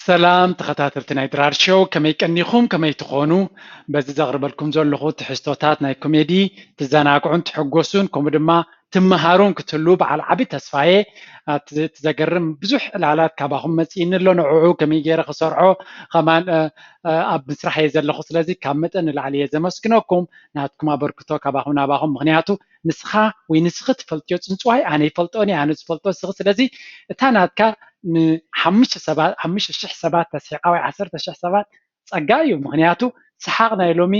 ሰላም ተኸታተልቲ ናይ ድራር ሾው፣ ከመይ ቀኒኹም? ከመይ ትኾኑ? በዚ ዘቕርበልኩም ዘለኹ ትሕዝቶታት ናይ ኮሜዲ ትዘናግዑን ትሕጎሱን፣ ከምኡ ድማ ትመሃሩን ክትህሉ በዓል ዓቢ ተስፋየ። እቲ ዘገርም ብዙሕ ዕላላት ካባኹም መጺእኒ ኣሎ። ንዕዑ ከመይ ገይረ ክሰርዖ ከማን ኣብ ምስራሕ እየ ዘለኹ። ስለዚ ካብ መጠን ንላዕሊ እየ ዘመስግነኩም። ናትኩም ኣበርክቶ ካባኹም ናባኹም። ምኽንያቱ ንስኻ ወይ ንስኺ ትፈልጥዮ ጽንጽዋይ ኣነ ይፈልጦን እየ፣ ኣነ ዝፈልጦ ንስኺ። ስለዚ እታ ናትካ ንሓሙሽተ ሰባት ሓሙሽተ ሽሕ ሰባት ተስሒቓ ወይ ዓሰርተ ሽሕ ሰባት ጸጋ እዩ። ምኽንያቱ ሰሓቕ ናይ ሎሚ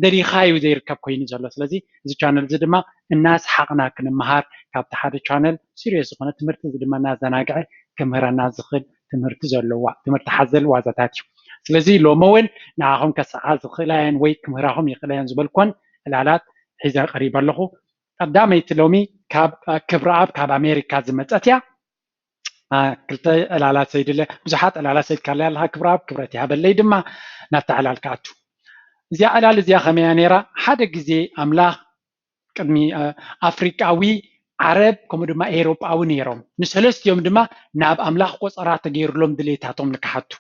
ደሊኻዩ ዘይርከብ ኮይኑ ዘሎ። ስለዚ እዚ ቻነል እዚ ድማ እናሰሓቕና ክንመሃር፣ ካብቲ ሓደ ቻነል ሲሪየስ ዝኾነ ትምህርቲ፣ እዚ ድማ እናዘናግዐ ክምህረና ዝኽእል ትምህርቲ ዘለዋ ትምህርቲ ሓዘል ዋዛታት እዩ። ስለዚ ሎሚ እውን ንዓኹም ከሰሓ ዝኽእላ እየን ወይ ክምህራኹም ይኽእላ እየን ዝበልኮን ዕላላት ሒዘ ቀሪበ ኣለኹ። ቀዳመይቲ ሎሚ ካብ ክብረኣብ ካብ ኣሜሪካ ዝመጸት እያ። ክልተ ዕላላት ሰይድለ ብዙሓት ዕላላት ሰይድካለይ ኣለካ። ክብረኣብ ክብረት ይሃበለይ ድማ ናብታ ዕላል ክኣቱ። እዚኣ ዕላል እዚኣ ከመያ ነይራ? ሓደ ግዜ ኣምላኽ ቅድሚ ኣፍሪቃዊ ዓረብ ከምኡ ድማ ኤውሮጳዊ ነይሮም። ንሰለስቲኦም ድማ ናብ ኣምላኽ ቆጸራ ተገይሩሎም ድሌታቶም ንክሓቱ።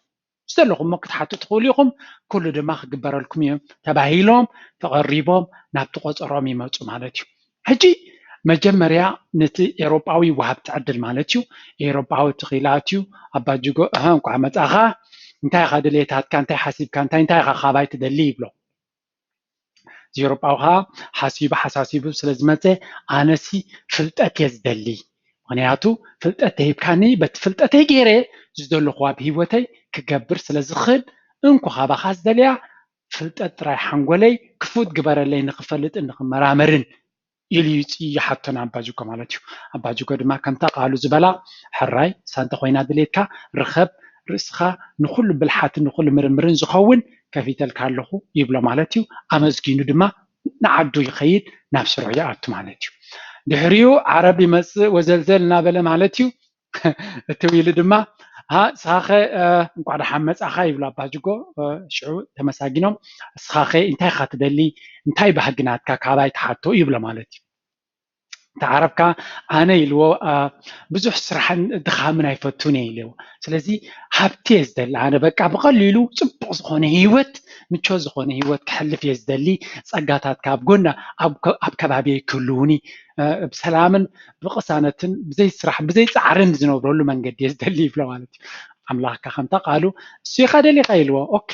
ዝደለኹሞ ክትሓቱ ትኽእሉ ኢኹም። ኩሉ ድማ ክግበረልኩም እዮም ተባሂሎም ተቐሪቦም ናብቲ ቆጸሮም ይመጹ ማለት እዩ። ሕጂ መጀመርያ ነቲ ኤውሮጳዊ ወሃብቲ ዕድል ማለት እዩ። ኤውሮጳዊ ትኽኢላ ኣትዩ ኣባጅጎ እህ እንኳዕ መጻኻ፣ እንታይ ኢኻ ድሌታትካ፣ እንታይ ሓሲብካ፣ እንታይ እንታይ ኢኻ ካባይ ትደሊ ይብሎ። ዩሮጳዊ ከዓ ሓሲቡ ሓሳሲቡ ስለ ዝመፀ ኣነሲ ፍልጠት እየ ዝደሊ። ምክንያቱ ፍልጠት ተሂብካኒ በቲ ፍልጠተይ ገይረ ዝደለኹ ኣብ ህይወተይ ክገብር ስለ ዝኽእል እንኮ ካባኻ ዝደልያ ፍልጠት ጥራይ ሓንጎለይ ክፉት ግበረለይ ንክፈልጥን ንክመራመርን ኢሉ ይሓቶ ንኣባጅጎ ማለት እዩ። ኣባጅጎ ድማ ከምታ ቃሉ ዝበላ ሕራይ ሳንተ ኮይና ድሌትካ ርኸብ ርእስኻ ንኩሉ ብልሓትን ንኩሉ ምርምርን ዝኸውን ከፊተልካ ኣለኹ ይብሎ ማለት እዩ። ኣመስጊኑ ድማ ንዓዱ ይኸይድ ናብ ስርሑ ይኣቱ ማለት እዩ። ድሕሪኡ ዓረብ ይመፅእ ወዘልዘል እናበለ ማለት እዩ። እቲ ኢሉ ድማ ንስኻኸ እንኳዕ ደሓን መፃኻ ይብሎ ኣባጅጎ። ሽዑ ተመሳጊኖም ንስኻኸ እንታይ ኢኻ ትደሊ እንታይ ባህጊ ናትካ ካባይ ትሓቶ ይብሎ ማለት እዩ። እቲ ዓረብ ከዓ ኣነ ኢልዎ ብዙሕ ስራሕን ድኻምን ኣይፈቱን እየ ኢልዎ። ስለዚ ሃብቲ እየ ዝደሊ ኣነ በቃ ብቐሊሉ ፅቡቕ ዝኾነ ህይወት ምቾት ዝኾነ ህይወት ክሕልፍ እየ ዝደሊ። ፀጋታትካ ኣብ ጎና ኣብ ከባቢየይ ክህልውኒ ብሰላምን ብቕሳነትን ብዘይ ስራሕ ብዘይ ፃዕርን ዝነብረሉ መንገዲ እየ ዝደሊ ይብሎ ማለት እዩ። ኣምላኽካ ከምታ ቃሉ እሱ ኢኻ ደሊኻ ኢልዎ። ኦኬ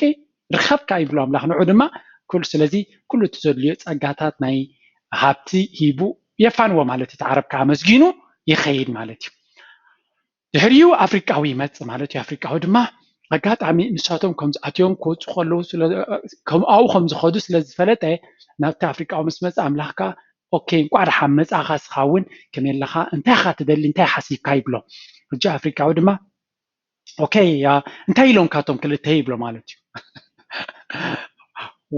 ርኸብካ ይብሎ ኣምላኽ ንዑ ድማ ኩሉ ስለዚ ኩሉ እቲ ዘድልዮ ፀጋታት ናይ ሃብቲ ሂቡ የፋንዎ ማለት እዩ። ዓረብ ከዓ ኣመስጊኑ ይኸይድ ማለት እዩ። ድሕሪኡ ኣፍሪቃዊ ይመፅእ ማለት እዩ። ኣፍሪቃዊ ድማ ኣጋጣሚ ንሳቶም ከምዝኣትዮም ክወፁ ከለዉ ኣብኡ ከም ዝኸዱ ስለ ዝፈለጠ ናብቲ ኣፍሪቃዊ ምስ መፀ ኣምላኽ ከዓ ኦኬ እንቋዕ ደሓን መፃኻ ስኻ እውን ከመይ ኣለኻ እንታይ ኢኻ ትደሊ እንታይ ሓሲብካ ይብሎ። ሕጂ ኣፍሪቃዊ ድማ ኦኬ እንታይ ኢሎም ካቶም ክልተ ይብሎ ማለት እዩ።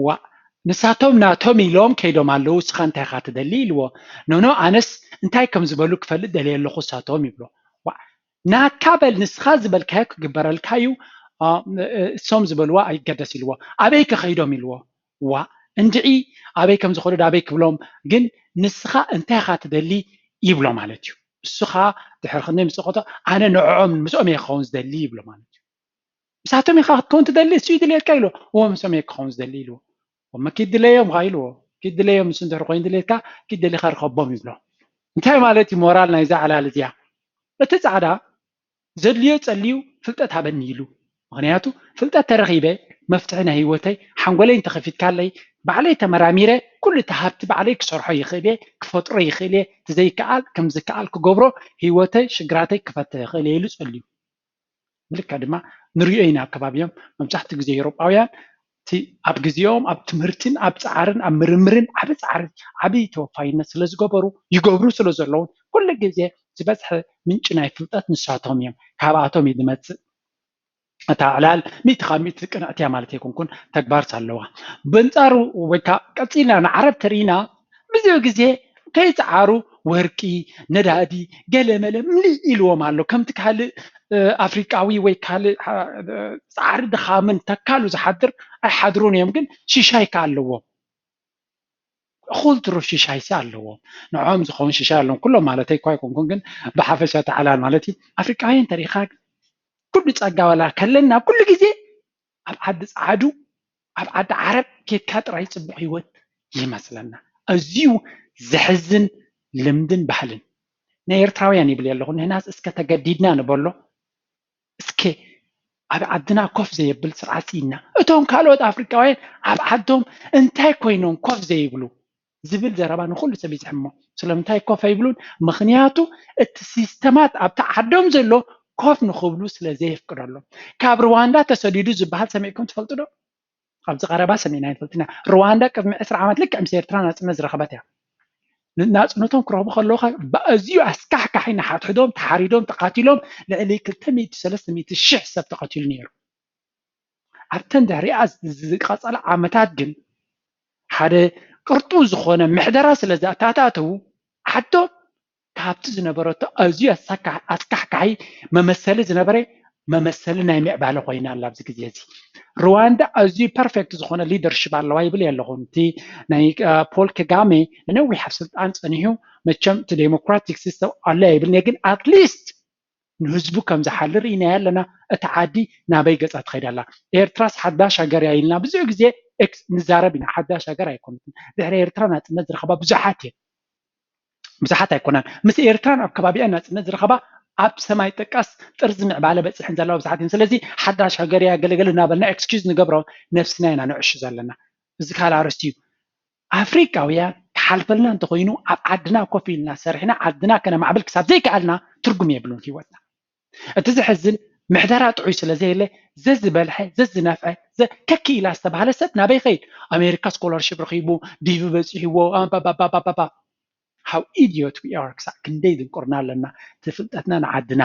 ዋ ንሳቶም ናቶም ኢሎም ከይዶም ኣለዉ እስኻ እንታይ ኢኻ ትደሊ ኢልዎ። ኖኖ ኣነስ እንታይ ከም ዝበሉ ክፈልጥ ደልየ ኣለኹ እሳቶም ይብሎ። ዋ ናትካ በል ንስኻ ዝበልካዮ ክግበረልካ እዩ። እሶም ዝበልዋ ኣይገደስ ኢልዎ። ኣበይ ከኸይዶም ኢልዎ። ዋ እንድዒ ኣበይ ከም ዝኸዱ ኣበይ ክብሎም ግን ንስኻ እንታይ ኢኻ ትደሊ ይብሎ ማለት እዩ። እሱ ከዓ ድሕሪ ክንደይ ምስ ጸቆቶ ኣነ ንዕኦም ምስኦም እየ ክኸውን ዝደሊ ይብሎ ማለት እዩ። ምሳቶም ኢኻ ክትከውን ትደሊ እሱ ይድልየካ ኢሉ እዎ ምስኦም እየ ክኸውን ዝደሊ ኢልዎ። እሞ ኪድ ድለዮም ኻ ኢልዎ። ኪድ ድለዮም ምስ እንድሕር ኮይኑ ድልየትካ ኪድ ደሊኻ ርከቦም ይብሎ። እንታይ ማለት እዩ ሞራል ናይዛ ዕላል እዚኣ? እቲ ጻዕዳ ዘድልዮ ጸልዩ ፍልጠት ሃበኒ ኢሉ። ምኽንያቱ ፍልጠት ተረኺበ መፍትሒ ናይ ህይወተይ ሓንጎለይ እንተኸፊትካለይ ባዕለይ ተመራሚረ ኩሉ እቲ ሃብቲ ባዕለይ ክሰርሖ ይኽእል እየ ክፈጥሮ ይኽእል እየ እቲ ዘይከኣል ከም ዝከኣል ክገብሮ ህይወተይ ሽግራተይ ክፈትሕ ይኽእል እየ ኢሉ ጸልዩ። ብልክዕ ድማ ንሪኦ ኢና ኣብ ከባቢኦም መብዛሕትኡ ግዜ ኤውሮጳውያን እቲ ኣብ ግዜኦም ኣብ ትምህርትን ኣብ ፃዕርን ኣብ ምርምርን ዓቢ ፃዕሪ ዓቢ ተወፋይነት ስለ ዝገበሩ ይገብሩ ስለ ዘለውን ኩሉ ግዜ ዝበዝሐ ምንጪ ናይ ፍልጠት ንሳቶም እዮም። ካብኣቶም እዩ ዝመፅእ። እታ ዕላል ሚእቲ ካብ ሚእቲ ቅንዕቲ እያ ማለት ኣይኮንኩን፣ ተግባርስ ኣለዋ። በንጻሩ ወይ ከዓ ቀጺልና ንዓረብ ተሪኢና ብዙሕ ግዜ ከይጸዓሩ ወርቂ፣ ነዳዲ፣ ገለመለ ምልእ ኢልዎም ኣሎ። ከምቲ ካልእ ኣፍሪቃዊ ወይ ካልእ ጻዕሪ ድኻምን ተካሉ ዝሓድር ኣይሓድሩን እዮም፣ ግን ሽሻይ ከ ኣለዎም። እኹል ትሩፍ ሽሻይሲ ኣለዎም። ንዕኦም ዝኸውን ሽሻይ ኣለዎም። ኩሎም ማለተይ እኳ ኣይኮንኩን፣ ግን ብሓፈሻ ተዓላል ማለት እዩ። ኣፍሪቃውያን ተሪኻ ኩሉ ጸጋ ዋላ ከለና ኩሉ ግዜ ኣብ ዓዲ ጻዕዱ ኣብ ዓዲ ዓረብ ኬድካ ጥራይ ጽቡቕ ህይወት ይመስለና። ኣዝዩ ዘሕዝን ልምድን ባህልን ናይ ኤርትራውያን ይብል ኣለኹ። ንሕናስ እስከ ተገዲድና ንበሎ እስከ ኣብ ዓድና ኮፍ ዘየብል ስርዓት ስኢና። እቶም ካልኦት ኣፍሪቃውያን ኣብ ዓዶም እንታይ ኮይኖም ኮፍ ዘይብሉ ዝብል ዘረባ ንኹሉ ሰብ ይዝሕሞ። ስለምንታይ ኮፍ ኣይብሉን? ምኽንያቱ እቲ ሲስተማት ኣብቲ ዓዶም ዘሎ ኮፍ ንኽብሉ ስለ ዘየፍቅደሎም። ካብ ሩዋንዳ ተሰዲዱ ዝበሃል ሰሚዕኩም ትፈልጡ ዶ? ኣብዚ ቀረባ ሰሚዕና ይፈልጥና። ሩዋንዳ ቅድሚ ዕስራ ዓመት ልክዕ ምስ ኤርትራ ናጽነት ዝረኸበት እያ። ናጽነቶም ክረኽቡ ከለዉ ብኣዝዩ ኣስካሕካሒ ንሓድሕዶም ተሓሪዶም ተቓቲሎም ልዕሊ ክልተ ሚእቲ ሰለስተ ሚእቲ ሽሕ ሰብ ተቐቲሉ ነይሩ። ኣብተን ድሕሪኣ ዝቐጸላ ዓመታት ግን ሓደ ቅርጡ ዝኾነ ምሕደራ ስለ ዘተኣታተዉ ዓዶም ካብቲ ዝነበረቶ ኣዝዩ ኣስካሕካሒ መመሰሊ ዝነበረ መመሰሊ ናይ ምዕባለ ኮይና ኣላ ኣብዚ ግዜ እዚ። ሩዋንዳ ኣዝዩ ፐርፌክት ዝኾነ ሊደርሽፕ ኣለዋ ይብል የለኹን። እቲ ናይ ፖል ከጋሜ ንነዊሕ ኣብ ስልጣን ጸኒሑ መቸም እቲ ዴሞክራቲክ ሲስተም ኣሎ ይብል ግን ኣትሊስት ንህዝቡ ከም ዝሓልር ኢና ኣለና። እታ ዓዲ ናበይ ገጻ ትኸይድ ኣላ? ኤርትራስ ሓዳሽ ሃገር እያ ኢልና ብዙሕ ግዜ ንዛረብ ኢና። ሓዳሽ ሃገር ኣይኮነትን። ድሕሪ ኤርትራ ናጽነት ዝረኸባ ብዙሓት እየን። ብዙሓት ኣይኮናን። ምስ ኤርትራን ኣብ ከባቢኣን ናጽነት ዝረኸባ ኣብ ሰማይ ጠቀስ ጥርዚ ምዕባለ በጺሐን ዘለዋ ብዙሓት እየን። ስለዚ ሓዳሽ ሃገር እያ ገለገለ እናበልና ኤክስኪዝ ንገብሮ ነብስና ኢና ንዕሹ ዘለና። እዚ ካልእ ኣርእስቲ እዩ። ኣፍሪቃውያን ክሓልፈልና እንተኾይኑ ኣብ ዓድና ኮፍ ኢልና ሰሪሕና ዓድና ከነማዕብል ክሳብ ዘይከኣልና ትርጉም የብሉን ህይወትና። እቲ ዘሕዝን ምሕደራ ጥዑይ ስለ ዘየለ ዘዝበልሐ ዘዝነፍዐ ከኪኢላ ዝተባህለ ሰብ ናበይ ኸይድ? ኣሜሪካ ስኮላርሽፕ ረኺቡ ዲቪ በፂሕዎ ባባባባባ how idiot we are ክሳዕ ክንደይ ድንቁርና ኣለና። እቲ ፍልጠትና ንዓድና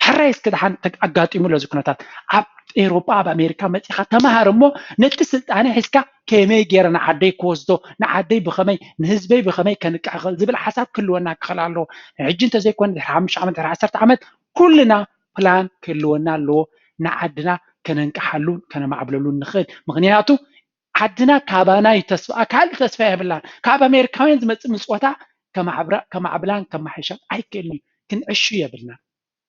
ሕራይ እስኪ ደሓን ኣጋጢሙ ለዚ ኩነታት ኣብ ኤሮጳ ኣብ ኣሜሪካ መፂኻ ተማሃር እሞ ነቲ ስልጣነ ሒዝካ ከመይ ገይረ ንዓደይ ክወስዶ ንዓደይ ብኸመይ ንህዝበይ ብኸመይ ከንቅሕ ክእል ዝብል ሓሳብ ክህልወና ክኽእል ኣለዎ። ሕጂ እንተዘይኮነ ድሕሪ ሓሙሽተ ዓመት ድሕሪ ዓሰርተ ዓመት ኩልና ፕላን ክህልወና ኣለዎ። ንዓድና ከነንቅሓሉን ከነማዕብለሉን ንኽእል። ምኽንያቱ ዓድና ካባና እዩ ተስፋ፣ ካልእ ተስፋ የብላን። ካብ ኣሜሪካውያን ዝመጽእ ምጽወታ ከማዕብላን ከማሓይሻን ኣይክእልን እዩ። ክንዕሹ የብልና።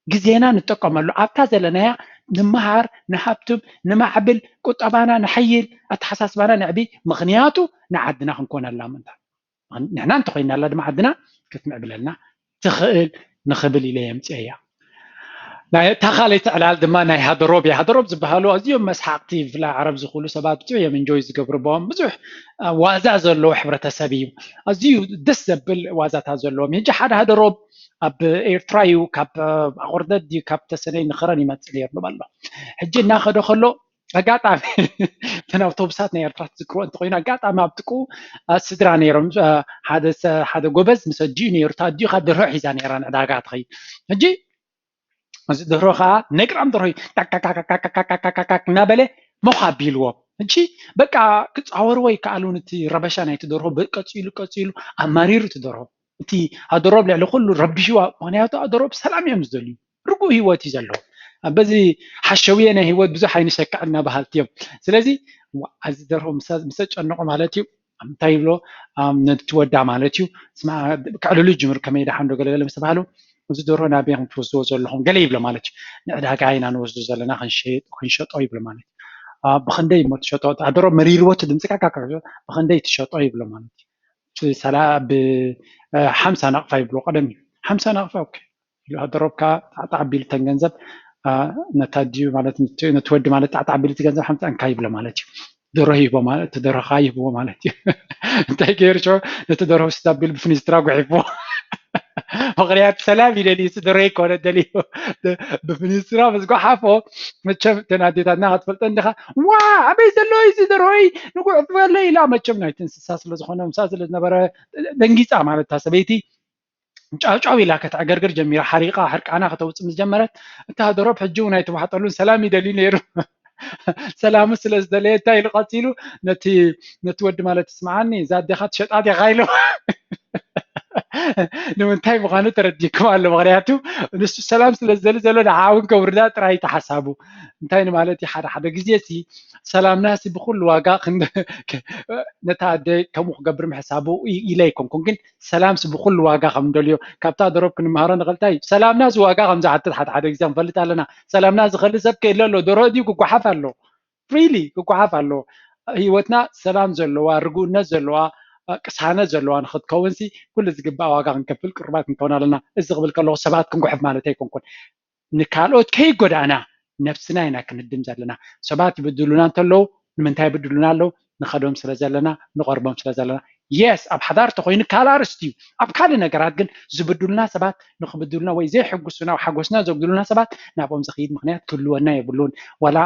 ግዜና ንጠቀመሉ። ኣብታ ዘለናያ ንመሃር፣ ንሃብትም፣ ንማዕብል፣ ቁጠባና ንሐይል፣ ኣተሓሳስባና ንዕቢ። ምኽንያቱ ንዓድና ክንኮነላ ምንታ ንሕና እንተኾይናላ ድማ ዓድና ክትምዕብለልና ትኽእል ንኽብል ኢለ የምፅአ እያ። እታ ካልኣይቲ ዕላል ድማ ናይ ሃደሮብ እያ። ሃደሮብ ዝበሃሉ ኣዝዮም መስሓቕቲ ብፍላይ ዓረብ ዝኽእሉ ሰባት ብፅዑ እዮም እንጆይ ዝገብርቦም ብዙሕ ዋዛ ዘለዎ ሕብረተሰብ እዩ። ኣዝዩ ደስ ዘብል ዋዛታት ዘለዎም። ሕጂ ሓደ ሃደሮብ ኣብ ኤርትራ እዩ ካብ ኣቑርደት ድዩ ካብ ተሰነይ ንኸረን ይመፅእ ነይሩ ኣሎ። ሕጂ እናኸደ ከሎ ኣጋጣሚ እተን ኣውቶቡሳት ናይ ኤርትራ ትዝክርዎ እንተኮይኑ ኣጋጣሚ ኣብ ጥቅኡ ስድራ ነይሮም። ሓደ ጎበዝ ምስ ኣዲኡ ነይሩ። እታ ኣዲኡ ከዓ ድርሆ ሒዛ ነይራ ንዕዳጋ ትኸይድ። ሕጂ እዚ ድርሆ ከዓ ነግራም ድርሆ እዩ። ካካካካካካካካካካክ እናበለ ሞኽ ኣቢልዎም። ሕጂ በቃ ክፃወርዎ ይከኣሉን እቲ ረበሻ ናይቲ ደርሆ ቀፂሉ ቀፂሉ ኣማሪሩ እቲ ደርሆ እቲ ኣደሮብ ልዕሊ ኩሉ ረቢሽዋ። ምክንያቱ ኣደሮብ ሰላም እዮም ዝደልዩ። ርጉእ ህይወት እዩ ዘለዎ። በዚ ሓሸውየ ናይ ህይወት ብዙሕ ኣይንሸክዕና በሃልቲ እዮም። ስለዚ እዚ ደርሆ ምስ ኣጨነቆ ማለት እዩ እንታይ ይብሎ ነቲ ወዳ ማለት እዩ ክዕልሉ ጅምር ከመይ ደሓን ዶ ገለገለ ምስ ተባሃሉ እዚ ደርሆ ናበይ ከም ትወስድዎ ዘለኹም ገለ ይብሎ ማለት እዩ። ንዕዳጋ ኢና ንወስዶ ዘለና ክንሸጦ ይብሎ ማለት እዩ። ብክንደይ እሞ ትሸጦ ኣደሮብ መሪርዎ እቲ ድምፂ ብክንደይ ትሸጦ ይብሎ ማለት እዩ። ሰላ ብ ሓምሳ ናቕፋ ይብሎ ቀደም እዩ ሓምሳ ናቕፋ ኦኬ ኢሉ ሃደሮብ ከዓ ጣዕጣዕ ኣቢሉ ተን ገንዘብ ነታ ድዩ ማለት ነቲ ወዲ ማለት ጣዕጣዕ ኣቢሉ እቲ ገንዘብ ሓምሳ እንካ ይብሎ ማለት እዩ። ደሮ ይህቦ ማለት እቲ ደሮ ከዓ ይህብዎ ማለት እዩ። እንታይ ገይሩ ሸ ነቲ ደሮ ውስድ ኣቢሉ ብፍኒስትራ ጉሒፍዎ። ምክንያቱ ሰላም ይደልዩ እቲ ደሮ ይኮነ ደልዩ ብፍኒስትራ ምስ ጓሓፎ መቸም እተን ኣዴታትና ክትፈልጠ እንዲኻ ዋ ኣበይ ዘሎ እዚ ደሮይ ንጉዕፍለ ኢላ መቸም ናይቲ እንስሳ ስለዝኮነ ምሳ ስለዝነበረ ደንጊፃ ማለት እታ ሰበይቲ ጫውጫው ኢላ ከተዕገርግር ጀሚራ ሓሪቃ ሕርቃና ከተውፅእ ምስ ጀመረት እታ ደሮብ ሕጂ እውን ኣይተዋሕጠሉን ሰላም ይደልዩ ነይሩ። ሰላሙ ስለ ዝደለየ እንታይ ኢሉ ቀፂሉ ነቲ ነቲ ወዲ ማለት ትስምዓኒ እዛ ኣዴኻ ትሸጣ ዲኻ ኢሉ ንምንታይ ምዃኑ ተረዲኩም ኣሎ። ምክንያቱ ንሱ ሰላም ስለ ዝደሊ ዘሎ ንዓ እውን ከውርዳ ጥራይ ተሓሳቡ። እንታይ ንማለት እዩ? ሓደ ሓደ ግዜ ሲ ሰላምና ሲ ብኩሉ ዋጋ ክንደ- ነታ ኣደ ከምኡ ክገብር ምሕሳቡ ኢ- ኢለ ኣይኮንኩን፣ ግን ሰላም ሲ ብኩሉ ዋጋ ከም ደልዮ ካብታ ደረብ ክንምሃሮ ንኽእል። እንታይ እዩ? ሰላምና ሲ ዋጋ ከም ዝሓትት ሓደ ሓደ ግዜ ንፈልጥ ኣለና። ሰላምና ዝኸሊ ሰብ ከየለ ኣሎ፣ ደሮ ድዩ ክጓሓፍ ኣሎ፣ ፍሪሊ ክጓሓፍ ኣሎ። ህይወትና ሰላም ዘለዋ፣ ርጉእነት ዘለዋ፣ ቅሳነት ዘለዋ ንክትከውን ሲ ኩሉ ዝግባእ ዋጋ ክንከፍል ቅሩባት ክንከውን ኣለና። እዚ ክብል ከለኹ ሰባት ክንጉሕፍ ማለት ኣይኮንኩን። ንካልኦት ከይጎዳእና ነብስና ኢና ክንድም ዘለና። ሰባት ይብድሉና እንተለዉ ንምንታይ ይብድሉና ኣለዉ? ንኸዶም ስለ ዘለና፣ ንቐርቦም ስለ ዘለና። የስ ኣብ ሓዳር ተኮይኑ ካልእ ኣርእስቲ እዩ። ኣብ ካልእ ነገራት ግን ዝብድሉና ሰባት ንክብድሉና ወይ ዘይሕጉሱና ሓጎስና ዘጉድሉና ሰባት ናብኦም ዝኸይድ ምክንያት ክህልወና የብሉን። ዋላ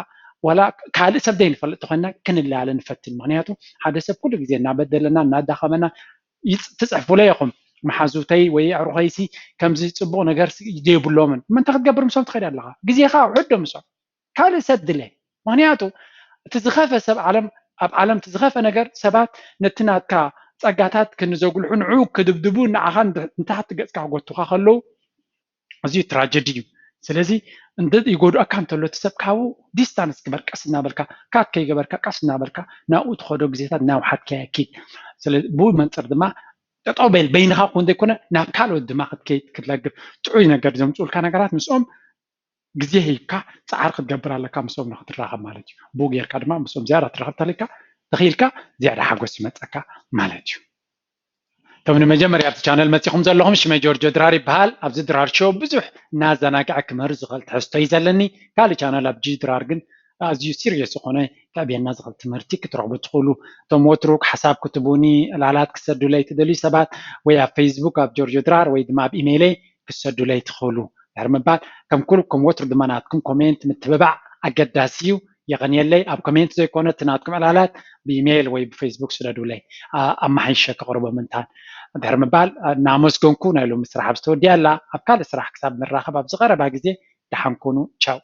ዋላ ካልእ ሰብ ዘይንፈልጥ ተኮይና ክንለያለ ንፈትን። ምክንያቱ ሓደ ሰብ ኩሉ ግዜ እናበደለና እናዳኸመና ይጽ- ትጽሕፉለ ኢኹም። መሓዙተይ ወይ ኣዕሩኸይሲ ከምዚ ጽቡቕ ነገር ሲ- ዘይብሎምን። ምንታይ ክትገብር ምሶም ትኸይድ ኣለኻ? ግዜኻ ውሕድ ዶ ምሶም? ካልእ ሰብ ድለ። ምክንያቱ እቲ ዝኸፈ ሰብ ዓለም ኣብ ዓለም እቲ ዝኸፈ ነገር ሰባት ነቲ ናትካ ጸጋታት ክንዘጉልሑ ንዑ ክድብድቡ ንዓኻ ንድ- ንታሕቲ ገጽካ ክጎቱኻ ከለዉ ኣዝዩ ትራጀዲ እዩ። ስለዚ እንደ ይጎድኣካ እንተሎ እቲ ሰብ ካብኡ ዲስታንስ ግበር፣ ቀስ እናበልካ ካት ከይገበርካ ቀስ እናበልካ ናብኡ ትኸዶ ግዜታት እናውሓድካ ያኪድ። ስለ ብኡ መንፅር ድማ ጠጠው በል በይንኻ ኮን ዘይኮነ ናብ ካልኦት ድማ ክትከይድ ክትለግብ ጥዑይ ነገር ዘምፅኡልካ ነገራት ምስኦም ግዜ ሂብካ ፃዕሪ ክትገብር ኣለካ ምስኦም ንክትራኸብ ማለት እዩ። ብኡ ጌርካ ድማ ምስኦም ዝያዳ ትራኸብ ተሊካ ተኽኢልካ ዝያዳ ሓጎስ ይመፀካ ማለት እዩ። እቶም ንመጀመርያ ኣብቲ ቻነል መፂኹም ዘለኹም ሽመይ ጆርጆ ድራር ይበሃል። ኣብዚ ድራር ሾው ብዙሕ እናዘናግዐ ክምህር ዝኽእል ትሕዝቶ እዩ ዘለኒ። ካልእ ቻነል ኣብ ጂ ድራር ግን ኣዝዩ ሲሪየስ ዝኾነ ከዕብየና ዝኽእል ትምህርቲ ክትረኽቡ ትኽእሉ። እቶም ወትሩ ሓሳብ ክትቡኒ ዕላላት ክሰዱለይ ትደልዩ ሰባት ወይ ኣብ ፌስቡክ ኣብ ጆርጆ ድራር ወይ ድማ ኣብ ኢሜይለይ ክሰዱለይ ትኽእሉ። ድሕሪ ምባል ከም ኩልኩም ወትሩ ድማ ናትኩም ኮሜንት ምትብባዕ ኣገዳሲ እዩ። የቐንየለይ። ኣብ ኮሜንት ዘይኮነ እቲ ናትኩም ዕላላት ብኢሜይል ወይ ብፌስቡክ ስደዱለይ። ኣማሓይሸ ከቕርቦ ምንታን ድሕሪ ምባል እናመስገንኩ ናይ ሎሚ ስራሕ ኣብ ዝተወዲያ ኣላ። ኣብ ካልእ ስራሕ ክሳብ ንራኸብ ኣብዚ ቀረባ ግዜ ደሓን ኩኑ። ቻው።